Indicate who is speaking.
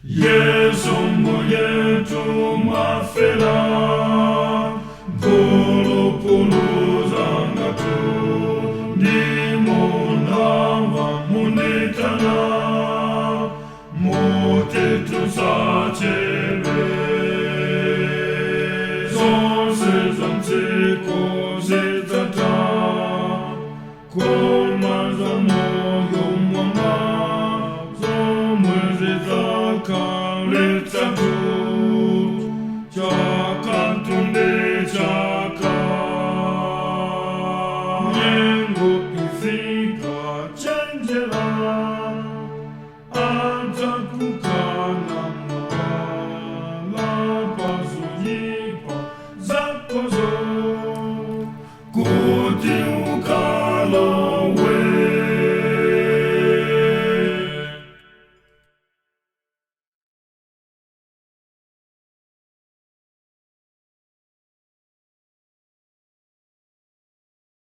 Speaker 1: Yesu mbuyetu mwafela, mphulupulu zangatu, ndimo ndamva munitana, muti tusachedwe. Zonse zamdziko zidzatha, koma za moyo mwanga zomwe zidzakhalitsatu chaka ndi chaka. Nyengo ifika, chenjera, adzakukana.